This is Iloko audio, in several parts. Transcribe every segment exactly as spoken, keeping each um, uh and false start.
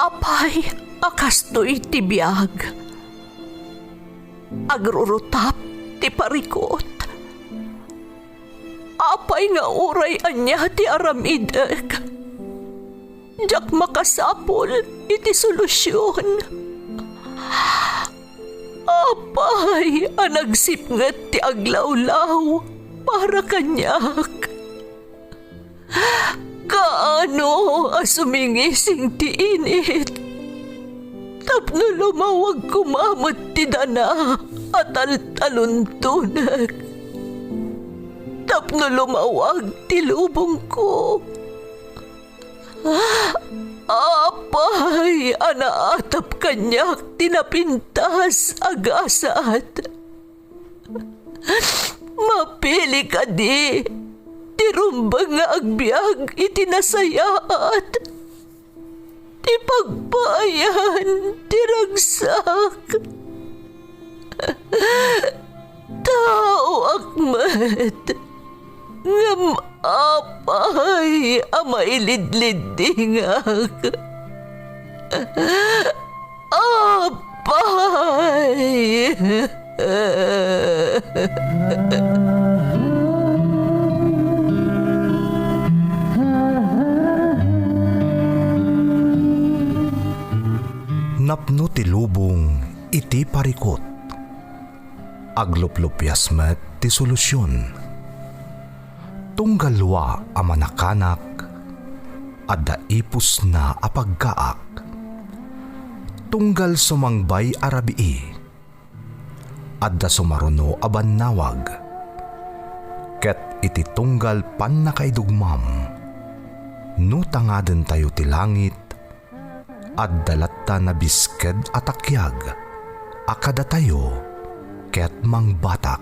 Apay a kastoy ti biag? Agrurutap ti parikut. Apay nga uray ania ti aramidek, diak makasapul iti solusion. Apay a nagsipnget ti aglawlaw para kaniak? Kaano a sumingising ti init tapno lumawag koma met ti dana a taltaluntonek, tapno lumawag ti lubongko? Apay a naatap kaniak ti napintas a gasat? Mapili kadi ti rumbeng nga agbiag iti nasayaat, ti pagpaayan ti ragsak? Taoak met, ngem apay a mailidliddingak? Apay! Napno ti lubong iti parikut. Agluplupias met ti solusion. Tunggal lua a manakanak, adda ipusna a pagkaak. Tunggal sumangbay a rabii, adda sumaruno a bannawag. Ket iti tunggal pannakaidugmam, no tangadentayo ti langit, adda latta nabisked a takiag a kadatayo ket mangbatak.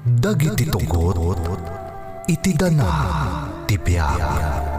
Dagiti tugot iti dana ti biag.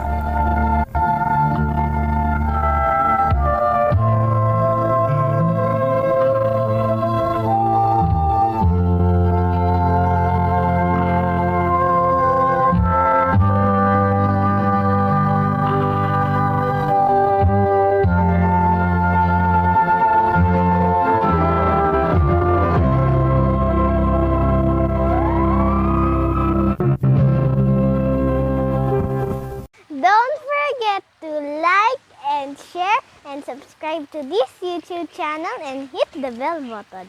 Don't forget to like and share and subscribe to this YouTube channel and hit the bell button.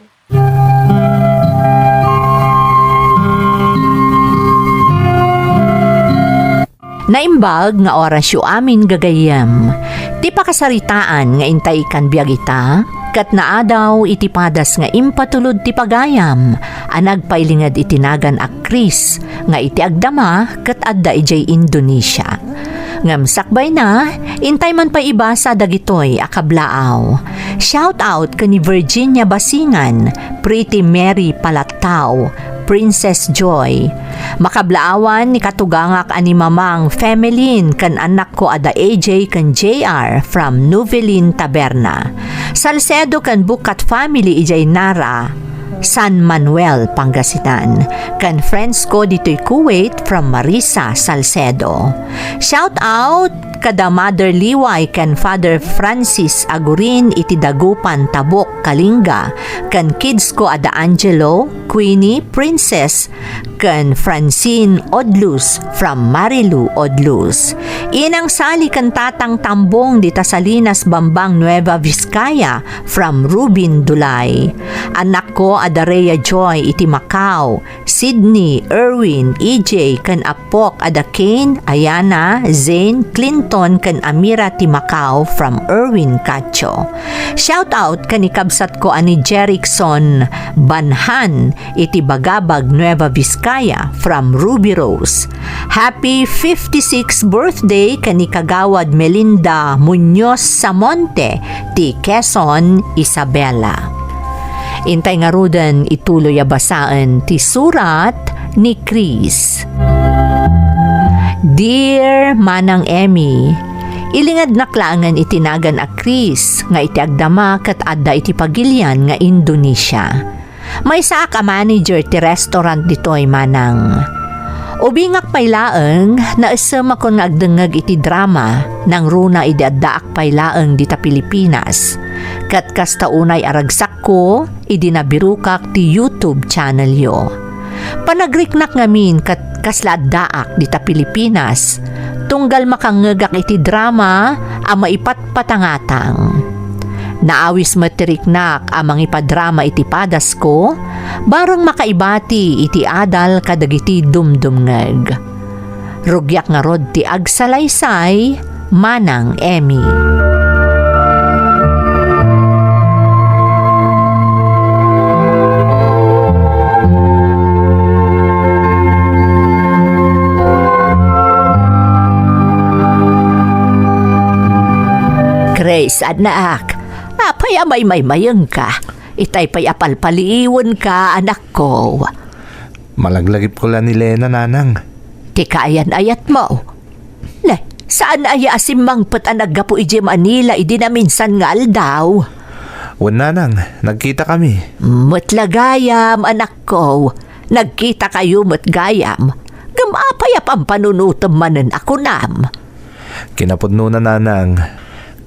Naimbag nga orasyo amin, gagayyem. Ti pakasaritaan nga intay kan biag ita, ket naadaw iti padas nga impatulod ti pagayam a nagpailinged iti nagan a Kris nga iti agdama ket adda idiay Indonesia. Ngem sakbayna, intay man pay ibasa dagitoy a kablaaw. Shout out ken ni Virginia Basingan, Pretty Mary Palattao, Princess Joy. Makablaawan ni katugangak a ni Mamang Femelin ken annakko a da A J ken J R from Nuvelin Taberna. Salcedo ken Bukat family idiay Nara, San Manuel, Pangasinan, ken friends ko ditoy Kuwait from Marisa Salcedo. Shout out kada Mother Liway ken Father Francis Agurin iti Dagupan, Tabuk, Kalinga, ken kids ko a da Angelo, Queenie, Princess, ken Francine Odlus from Marilu, Odlus. Inang Sally ken Tatang Tambong dita Salinas, Bambang, Nueva Vizcaya from Rubin Dulay. Annakko a da Rhea Joy iti Macau, Sydney, Erwin, E J, ken appok a da Kane, Ayana, Zane, Clinton, ken Amira ti Macau from Erwin Cacho. Shout out ken ni kabsatko a ni Jerickson Banhan iti Bagabag, Nueva Vizcaya from Ruby Rose. Happy fifty-sixth birthday ken ni Kagawad Melinda Muñoz Samonte ti Quezon, Isabela. Intay ngaruden ituloy a basaen ti surat ni Chris. Dear Manang Emmy, ilingednak laengen iti nagan a Chris nga iti agdama ket adda iti pagilian nga Indonesia. Maysaak a manager ti restaurant ditoy, manang. Ubingak pay laeng, naesemakon nga agdengngeg iti drama, nangruna idi addaak pay laeng dita Pilipinas. Ket kasta unay a ragsakko, idi nabirokak ti YouTube channelyo. Panagriknak ngamin ket kasla addaak dita Pilipinas. Tunggal makangngegak iti drama a maipatpatangatang. Naawis met ti riknak a mangipadrama iti padasko, bareng makaibati iti adal kadagiti dumdumngeg. Rugiak ngarud ti agsalaysay, Manang Emmy. Grace, anak, apay a maymaymayengka? Itay pay a palpaliiwenka, anakko. Malaglagipko la ni Lena, nanang. Ti kaayan-ayatmo. Ne, saan aya a simmangpet a naggapu idiay Manila idi naminsan nga aldaw? Wen, nanang, nagkitakami. Met la gayam, anakko. Nagkitakayo met gayam. Ngem apay a pampanunotem manen a kunam? Kinapudnona, nanang,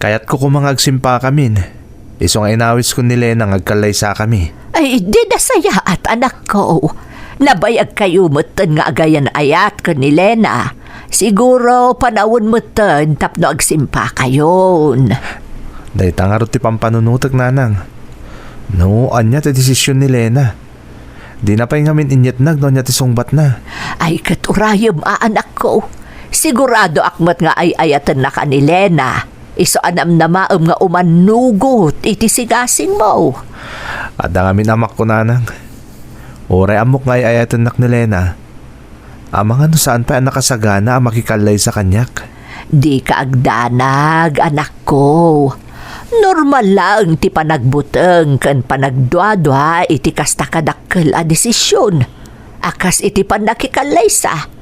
kayatko koma nga agsimpakamin. Isu nga inawiskon ni Lena nga agkallaysakami. Ay, di nasayaat, anakko. Nabayagkayo metten nga agayan-ayat ken ni Lena. Siguro, panawen metten tapno agsimpakayon. Dayta ngarud ti pampanunotek, nanang. No, ania ti desisyon ni Lena? Dina pay ngamin inyetnag no ania ti sungbatna. Ay, ket urayem a, anakko. Siguradoak met nga ay-ayatennaka ni Lena. Isu a namnamaem nga umannugot iti singasingmo. Adda ngamin amakko, nanang. Uray ammok nga ay-ayatennak ni Lena, amangan no saan pay a nakasagana a makikallaysa kaniak. Dika agdanag, anakko. Normal laeng ti panagbuteng ken panagduadua iti kasta kadakkel a desisyon a kas iti pannakikallaysa.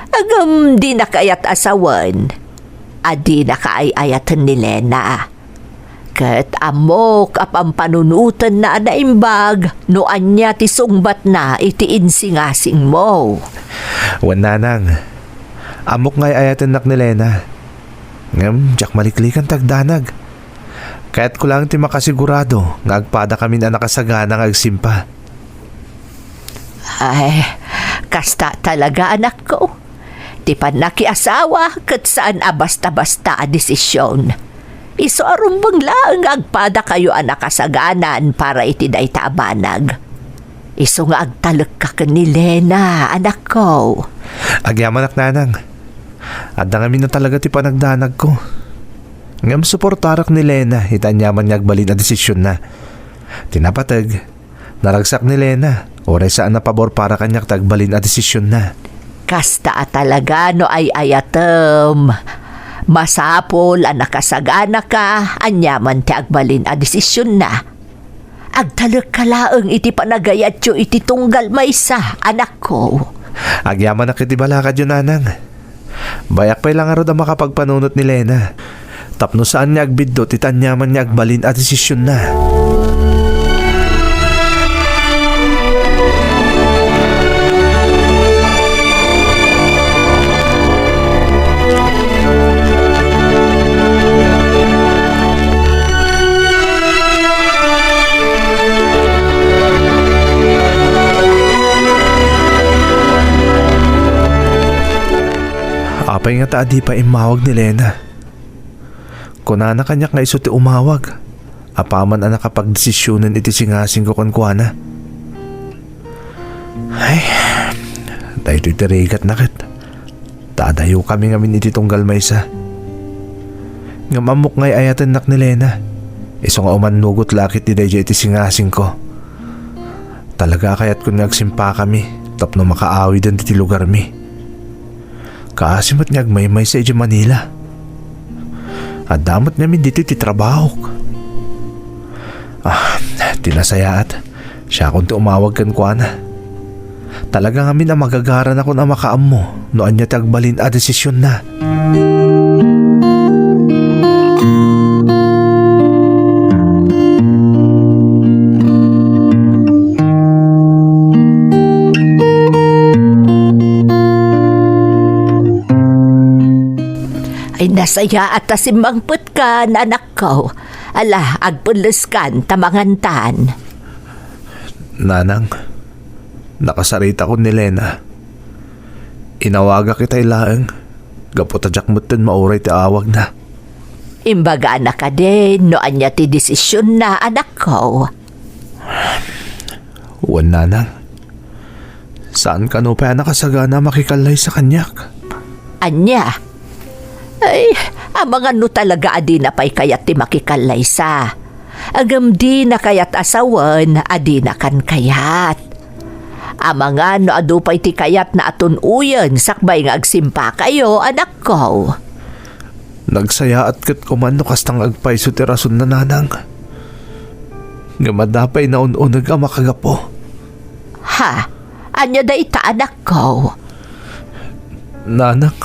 Ngem dina kayat a sawen a dinaka ay-ayaten ni Lena. Ket ammok a pampanunotenna a naimbag no ania ti sungbatna iti insingasingmo. Wen, nanang, ammok nga ay-ayatennak ni Lena. Ngem diak maliklikan ti agdanag. Kayatko laeng ti makasigurado nga agpadakamin a nakasagana nga agsimpa. Ay, kasta talaga, anakko. Ti pannakiasawa ket saan a basta-basta a desisyon. Isu a rumbeng laeng nga agpadakayo a nakasaganan para iti dayta a banag. Isu nga agtalekka ken ni Lena, anakko. Agyamanak, nanang. Adda ngamin a talaga ti panagdanagko. Ngem suportarak ni Lena iti aniaman nga agbalin a desisionna. Ti napateg, naragsak ni Lena, uray saan a pabor para kaniak ti agbalin a desisionna. Kasta a talaga no ay-ayatem. Masapul a nakasaganaka aniaman ti agbalin a desisionna. Agtalekka laeng iti panagayatyo iti tunggal maysa, anakko. Agyamanak iti balakadyo, nanang. Bayak pay la ngarud a makapagpanunot ni Lena tapno saan nga agbiddut iti aniaman nga agbalin a desisionna. Apay ngata a di pay immawag ni Lena? Kunana kaniak nga isu ti umawag apaman a nakapagdesisionen iti singasingko kenkuana. Ay, daytoy ti rigatna ket ta adayokami ngamin iti tunggal maysa. Ngem ammok nga ay-ayatennak ni Lena. Isu nga umannugot la ket daydiay iti singasingko. Talaga a kayatkon nga agsimpakami tapno makaawiden ditoy lugarmi. Kaasi met nga agmaymaysa idiay Manila. Adda met ngamin ditoy ti trabahok. Ah, ti nasayaat, siakon ti umawag kenkuana. Talaga ngamin a magagaranakon a makaammo no ania ti agbalin a desisionna. Ay, nasayaat ta simmangpetkan, anakko. Ala, agpelleskan ta mangantan. Nanang, nakasaritakon ni Lena. Inawagak itay laeng, gapu ta diak metten mauray ti awagna. Imbagana kadin no ania ti desisionna, anakko. Wen, nanang. Saan kano pay a nakasagana a makikallaysa kaniak? Ania? Ay, amangan no talaga a dina pay kayat ti makikallaysa. Ngem dina kayat a sawen a dinakan kayat. Amangan no adu pay ti kayatna a tun-oyen sakbay nga agsimpakayo, anakko. Nagsayaat ket koman no kasta nga agpayso ti rasonna, nanang. Ngem adda pay naun-uneg a makagapu. Ha? Ania dayta, anakko? Nanang,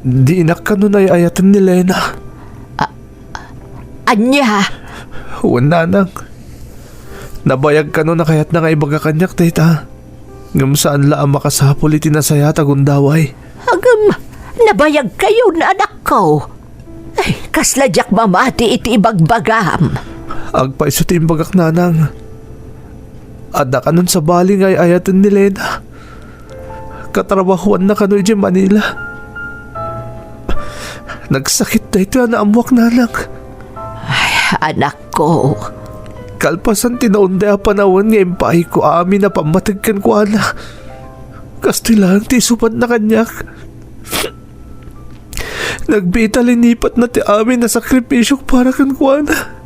dinak kano ay-ayaten ni Lena. A-, ania? Wen, nanang. Nabayag kano a kayatna nga ibaga kaniak dayta. Ngem saan la a makasapul iti nasayaat a gundaway. Ngem, nabayagkayon, anakko. Ay, kasla diak mamati iti ibagbagam. Agpayso ti imbagak, nanang. Adda kanon sabali nga ay-ayaten ni Lena. Katrabahuanna kano idiay Manila. Nagsakit daytoy a naammoak, nanang. Ay, anakko. Kalpasan ti naunday a panawen nga impaayko amin a pammateg kenkuana. Kastoy laeng ti isubatna kaniak. Nagbiit a linipatna ti amin a sakripisiok para kenkuana.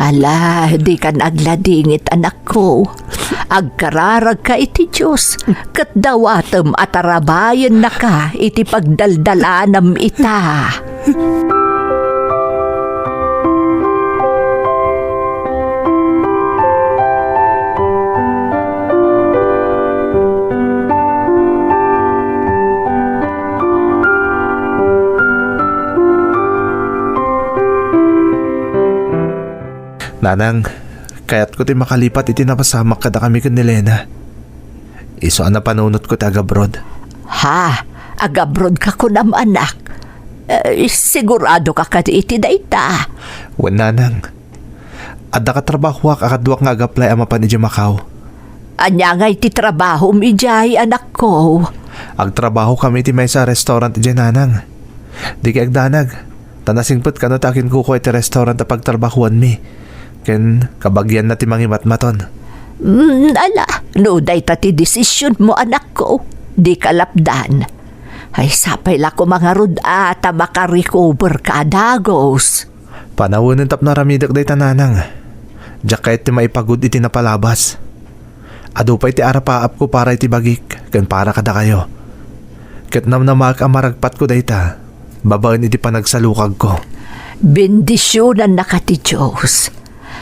Ala, dikan agladingit, anakko. Agkararagka iti Dios, ket dawatem a tarabayennaka iti pagdaldalanam ita. Nanang, kayatko ti makalipat iti napasamak kadakami ken ni Lena. Isu a napanunotko ti agabroad. Ha? Agabroad ka kunam, anak? Eh, sigurado ka kadi iti dayta? Wen, nanang. Adda katrabahoak a kaduak nga ag-apply a mapan idiay Macau. Ania ngay ti trabahom idiay, anakko? Agtrabahokami iti maysa a restaurant idiay, nanang. Dikay agdanag, ta nasingpet kano ti akinkukua iti restaurant a pagtrabahoanmi, ken kabagianna ti mangimatmaton. Mm, ala, no dayta ti desisionmo, anakko, dika lapdan. Ay, sapay la koma ngarud a ta makarecover ka a dagus. Panawenen tapno aramidek dayta, nanang. Diak kayat ti maipagud iti napalabas. Adu pay ti arapaapko para iti bagik ken para kadakayo. Ket namnamaek a maragpatko dayta babaen iti panagsalukagko. Bendisionannaka ti Dios.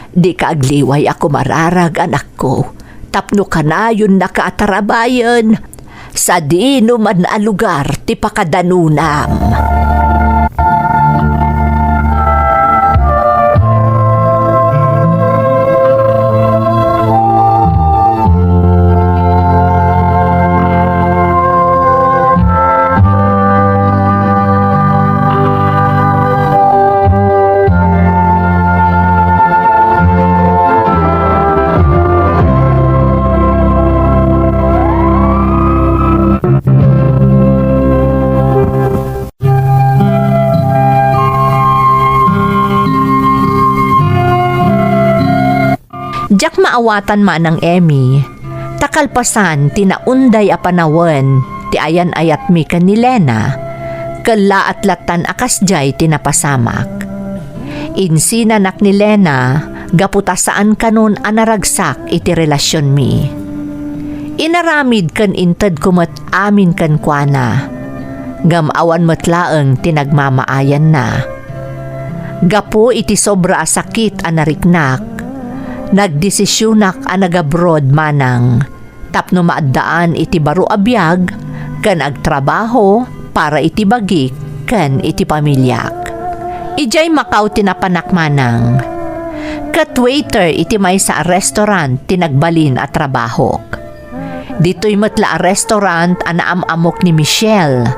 Dika agliway a kumararag, anakko, tapno kanayonnaka a tarabayen sadinoman a lugar ti pakadanonam. Diak maawatan manang Emmy, ta kalpasan ti naunday a panawen ti ayan-ayatmi ken ni Lena, kellaat lattan a kasdiay ti napasamak. Insinanak ni Lena gapu ta saan kanon a naragsak iti relasionmi. Inaramid ken intedko met amin kenkuana, ngem awan met laeng ti nagmamaayanna. Gapu iti sobra a sakit a nariknak, nagdesisionak a nagabroad manang tapno maaddaan iti baro a biag ken agtrabaho para iti bagik ken iti pamiliak. Idiay Macau ti napanak manang, ket waiter iti maysa a restaurant ti nagbalin a trabahok. Ditoy met la a restaurant a naam-amok ni Michelle,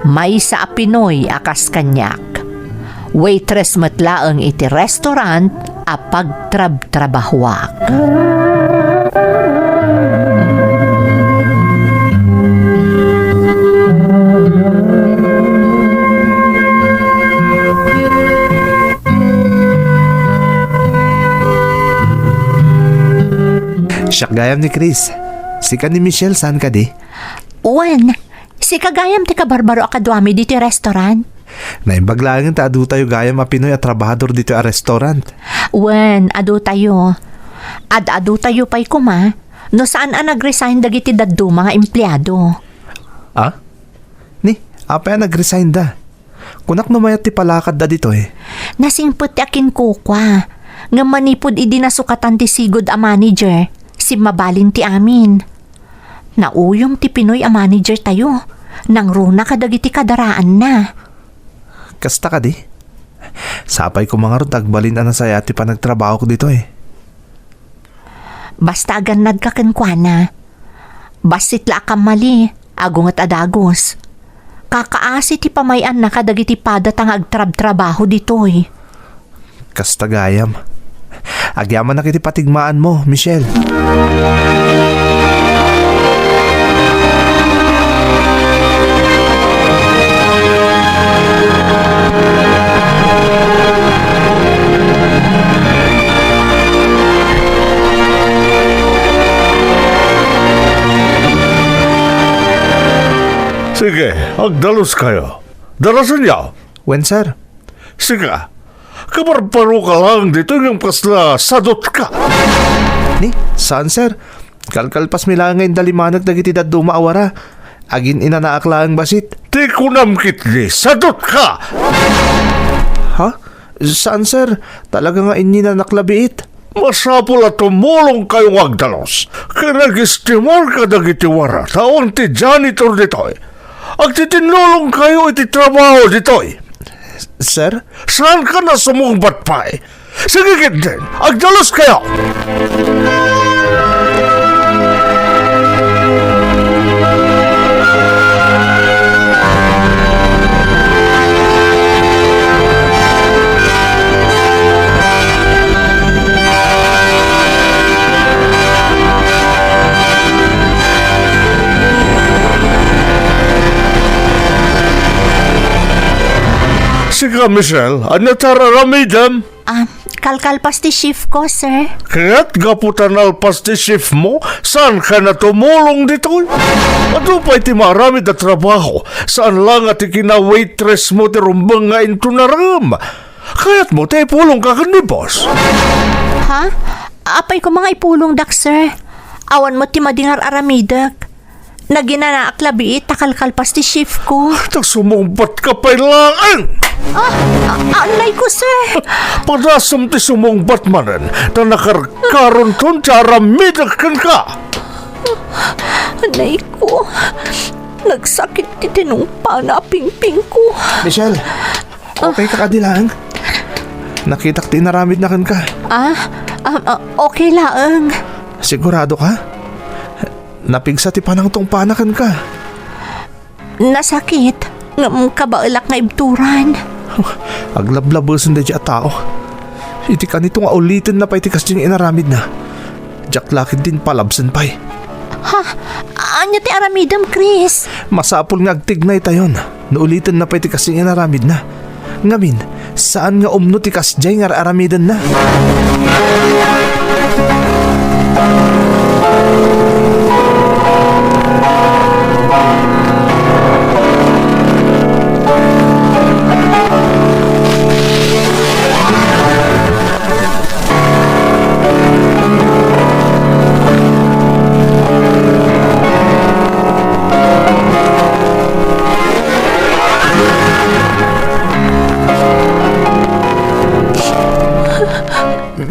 maysa a Pinoy a kas kaniak. Waitress met laeng iti restaurant a pagtrabtrabahoak. Siak gayam ni Chris. Sika ni Michelle, saan kadi? Wen, sika gayam ti kabarbaro a kaduami ditoy restaurant? Naimbag laengen ta adutayo gayam a Pinoy a trabahador ditoy a restaurant. Wen, adutayo. Ad-adutayo pay koma no saan a nag-resign dagiti dadduma nga empleado. Ah? Ni, apay a nag-resign da? Kunak no mayat ti palakadda ditoy. Nasingpet ti akinkukua, ngem manipud idi nasukatan ti sigud a manager, simmabalin ti amin. Nauyong ti Pinoy a manager tayo, nangruna kadagiti kadaraanna. Kasta kadi? Sapay koma ngarud ta agbalin a nasayaat ti panagtrabahok ditoy. Basta agannadka kenkuana. Bassit la a kammali, agunget a dagus. Kakaasi ti pamay-anna kadagiti padata nga agtrabtrabaho ditoy. Kasta gayam. Agyamanak iti patigmaanmo, Michelle. Sige, agdaluskayo. Darasenyo. Wen, sir. Sika, kabarbaroka laeng ditoy ngem kasla sadutka. Ni, saan, sir? Kalkalpasmi laeng nga indalimanek dagiti dadduma a wara. Agin-inanaak laeng bassit. Ti kunam ketdi, sadutka! Ha? Saan, sir? Talaga nga ininanak la biit. Masapul a tumulongkayo nga agdalus ken agestimar kadagiti wara ta awan ti janitor ditoy. Agtitinnulongkayo iti trabaho ditoy. Sir? Saanka a sumungbat pay? Sige ketdin, agdaluskayo! Sika, Michelle, ania ti ar-aramidem? Ah, kalkalpas ti shift ko, sir. Ket gapu ta nalpas ti shift mo, saanka a tumulong ditoy? Adu pay ti maaramid a trabaho, saan la nga ti kina-waitress mo ti rumbeng nga intunarem. Kayatmo ti ipulongka ken ni boss? Ha? Apay koma nga ipulongdak, sir? Awan met ti madi nga ar-aramidek. Naginanaak la biit ta kalkalpas ti shift ko. Ta sumungbatka pay laeng! Ah, a-, anay ko, sir. Padasem ti sumungbat manen, ta nakarkaronton ti aramidek kenka. Anay ko. Nagsakit ti tinungpana a pingping ko. Michelle, okay ka kadi laeng? Nakitak ti inaramidna kenka. Ah, um, ah, okay laeng. Sigurado ka? Napigsa ti panangtungpana kenka. Nasakit, ngem kabaelak nga ibturan. Aglablabesen daydiay a tao. Iti kanito nga ulitenna pay ti kasdiay nga inaramidna. Diak la ketdin palabsen pay. Ha? Ania ti aramidem, Chris? Masapul nga agtignaytayon no ulitenna pay ti kasdiay nga inaramidna. Ngamin, saan nga umno ti kasdiay nga ar-aramidenna?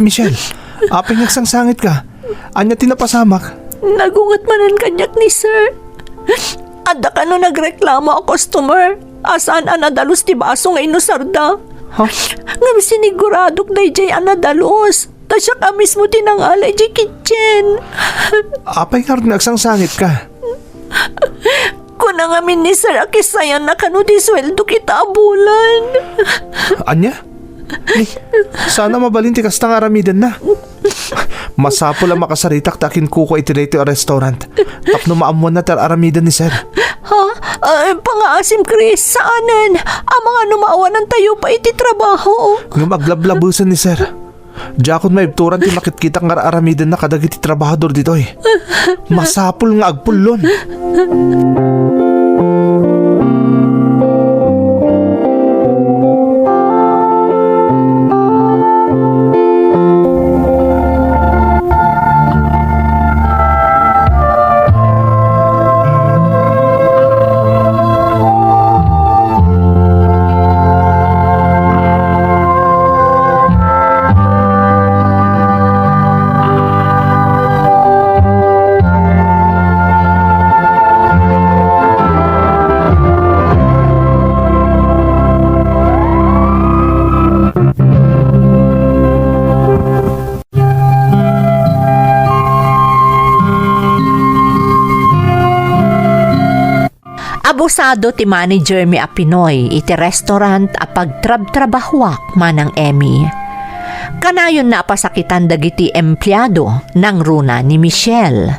Michelle, apay nga agsangsangitka? Ania ti napasamak? Nagunget manen kaniak ni sir. Adda kano nagreklamo a customer a saan a nadalus ti baso nga inusarda. Ha? Ngem siniguradok daydiay a nadalus. Ta siak a mismo ti nangala idiay kitchen. Apay ngarud nga agsangsangitka? Kuna ngamin ni Sir a kisayanna kano ti sueldo kita a bulan. Ania? Ni, saan a mabalin ti kasta nga aramidenna. Masapul a makasaritak ta akinkukua iti daytoy a restaurant tapno maammoanna ti ar-aramiden ni Sir. Ha? Ay, pangaasim, Chris, saanen. Amangan no maawanantayo pay iti trabaho. Ngem aglablabesen ni Sir. Diakon maibturan ti makitkitak nga ar-aramidenna kadagiti trabahador ditoy. Masapul nga agpullon. Abusado ti manager mi a Pinoy iti restaurant a pagtrabtrabahuak manang Emmy. Kanayonna a pasakitan dagiti empleado nangruna ni Michelle.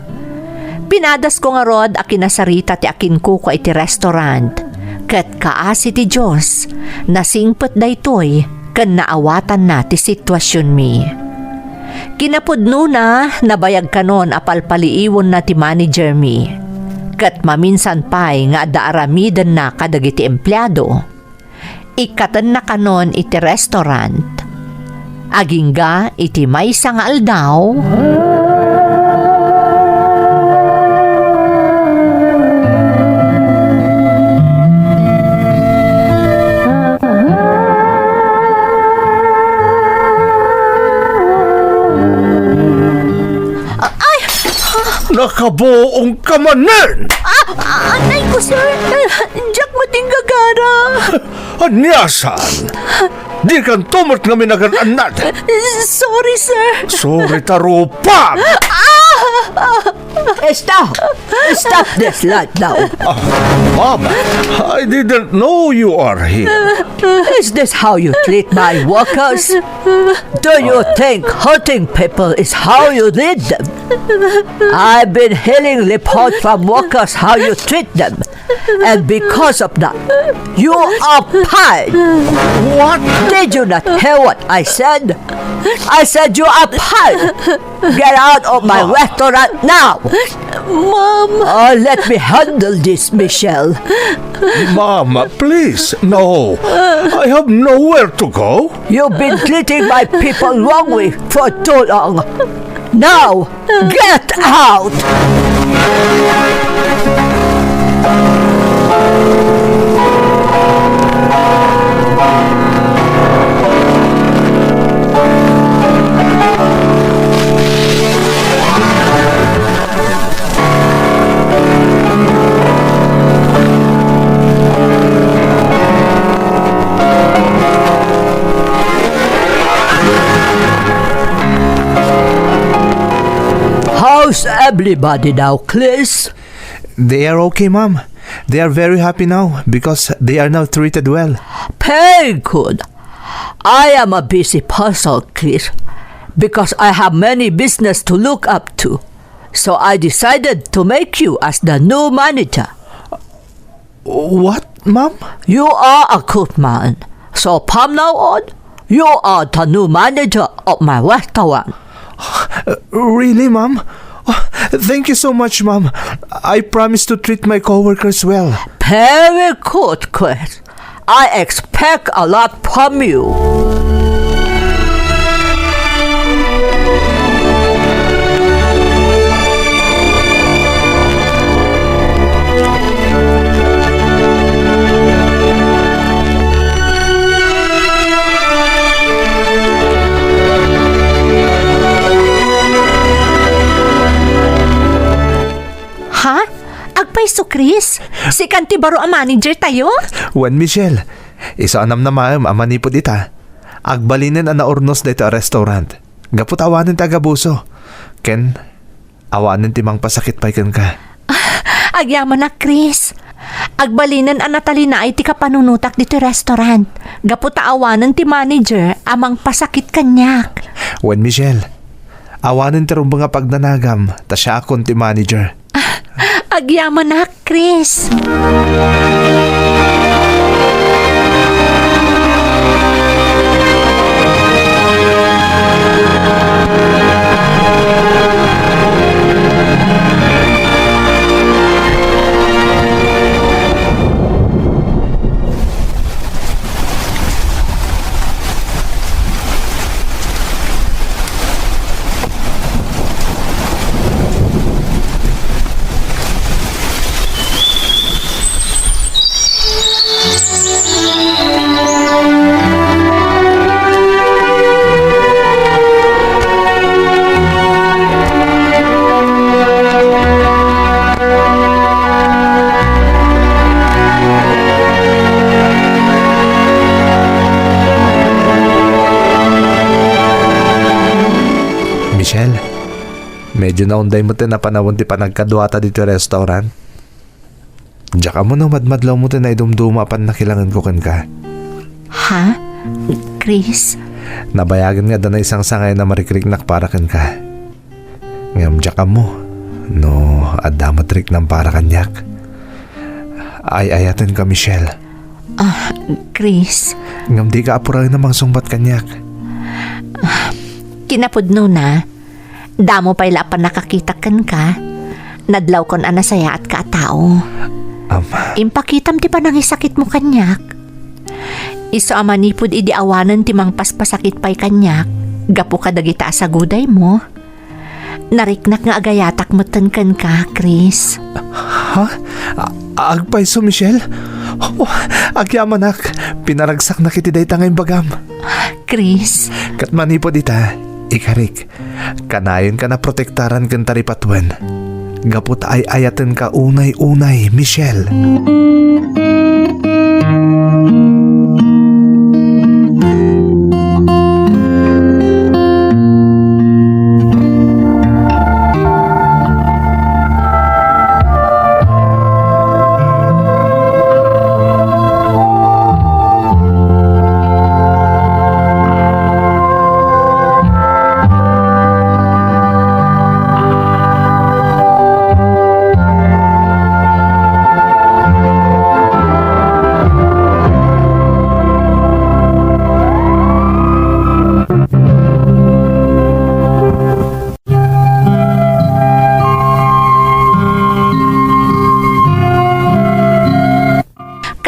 Pinadasko ngarud a kinasarita ti akinkukua iti restaurant, ket kaasi ti Dios, nasingpet daytoy ken naawatanna ti situasionmi. Kinapudnona, nabayag kanon a palpaliiwonna ti manager mi. Ket maminsan pay nga adda aramidenna kadagiti empleado, ikkatenna kanon iti restaurant. Agingga iti maysa nga aldaw, ay! Nakabuong ka manen! Ah, ah, anay ko, sir. Diak matinggagara. Aniasan? Di kanto met ngamin agan-annad. Sorry, sir. Sorry ta rupam! Stop! Stop this right now! Ah, Mom, I didn't know you are here. Is this how you treat my workers? Do you think hurting people is how you lead them? I've been hearing reports from workers how you treat them. And because of that, you are fired. What? Did you not hear what I said? I said you are fired. Get out of my restaurant now. Mom. Oh, let me handle this, Michelle. Mom, please, no. I have nowhere to go. You've been treating my people wrongly for too long. Now, get out! How's everybody now, Chris? They are okay, Mom. They are very happy now because they are now treated well. Very good. I am a busy person, Chris, because I have many business to look up to. So I decided to make you as the new manager. What, Mom? You are a good man. So from now on, you are the new manager of my restaurant. Really, Mom? Oh, thank you so much, Mom. I promise to treat my coworkers well. Very good, Chris. I expect a lot from you. Ha? Agpayso, Chris? Sikan ti baro a manager tayo? Wen, Michelle, isu a namnamaem a manipud ita, agbalinen a naurnos daytoy a restaurant. Gapu ta awanen ti agabuso. Ken awanen ti mangpasakit pay kenka. Ah, agyamanak, Chris. Agbalinen a natalinaay ti kapanunotak ditoy restaurant, gapu ta awanen ti manager a mangpasakit kaniak. Wen, Michelle, awanen ti rumbeng a pagnanagam, ta siakon ti manager. Agyamanak, Chris. Michelle, medyo naunday met ti napanawen ti panagkaduata ditoy restaurant. Diak ammo no madmadlawmo ti naidumduma a pannakilangenko kenka. Ha? Chris? Nabayagen nga adda naisangsangayan a marikriknak para kenka. Ngem diak ammo no adda met riknam para kaniak. Ay-ayatenka, Michelle. Ah, Chris. Ngem dika apuraen a mangsungbat kaniak. Kinapudnona, damo pay la a pannakakitak kenka, nadlawkon a nasayaatka a tao. Am. Impakitam ti panangisakitmo kaniak. Isu a manipud idi awanen ti mangpaspasakit pay kaniak, gapu kadagita a sagudaymo, nariknak nga agayatak metten kenka, Chris. Ha? A-, agpayso, Michelle? Oh, agyamanak, pinaragsaknak iti dayta nga imbagam. Chris. Ket manipud ita, ikarik, kanayon ka naprotektaran ken taripatuen. Gapu ta ay-ayatenka unay-unay, Michelle.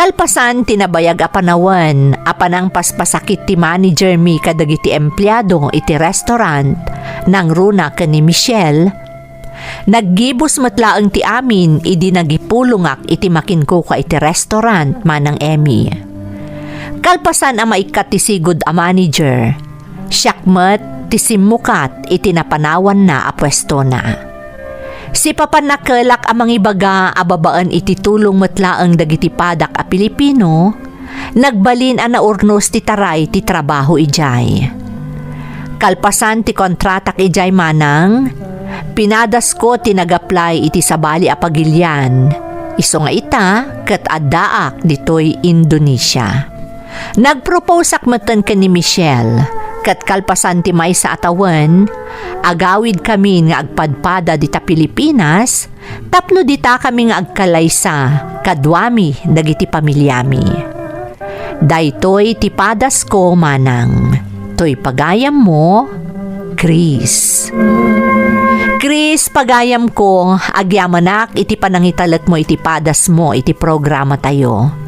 Kalpasan ti nabayag a panawen a panangpaspasakit ti manager mi kadagiti empleado iti restaurant, nangruna ken ni Michelle, naggibus met laeng ti amin idi nagipulongak iti makinkukua iti restaurant, Manang Emmy. Kalpasan a maikkat ti sigud a manager, siak met ti simmukat iti napanawanna a puestona. Sipapannakelak a mangibaga a babaen iti tulong met laeng dagiti padak a Pilipino, nagbalin a naurnos ti taray ti trabaho idiay. Kalpasan ti kontratak idiay, Manang, pinadasko ti nag-apply iti sabali a pagilian, isu nga ita ket addaak ditoy Indonesia. Nagproposeak metten ken ni Michelle, ket kalpasan ti maysa a tawen, agawidkami nga agpadpada dita Pilipinas tapno ditakami nga agkalaysa kaduami dagiti pamiliami. Daytoy ti padasko, Manang. Toy pagayammo, Chris. Chris, pagayamko, agyamanak iti panangitalekmo iti padasmo iti programatayo.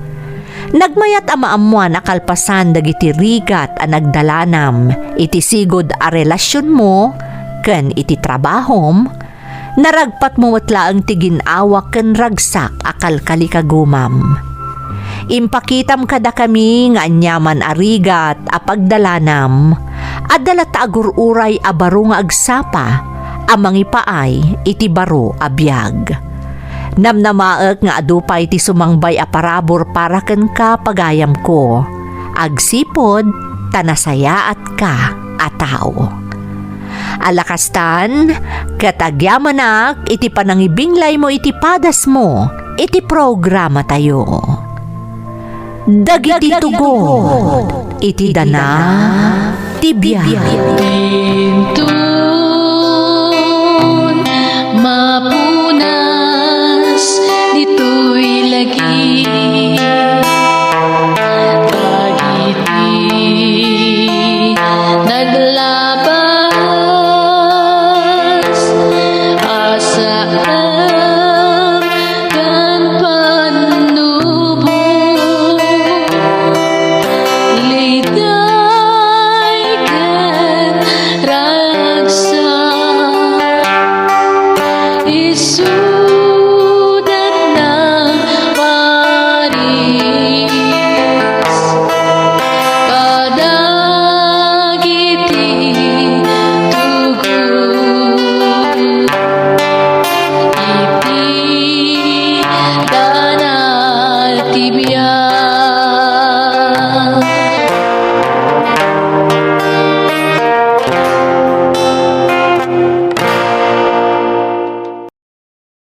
Nagmayat a maammoan a kalpasan dagiti rigat a nagdalanam iti sigud a relasionmo ken iti trabahom, naragpatmo met laeng ti gin-awa ken ragsak a kalkalikagumam. Impakitam kadakami nga aniaman a rigat a pagdalanam, adda latta a gur-uray a baro nga agsapa a mangipaay iti baro a biag. Namnamaek nga adu pay ti sumangbay a parabur para kenka, pagayamko, agsipud ta nasayaatka a tao. Ala kastan, ket agyamanak iti panangibinglaymo iti padasmo, iti programatayo. Dagiti tugot iti dana ti biag. Inton mapu-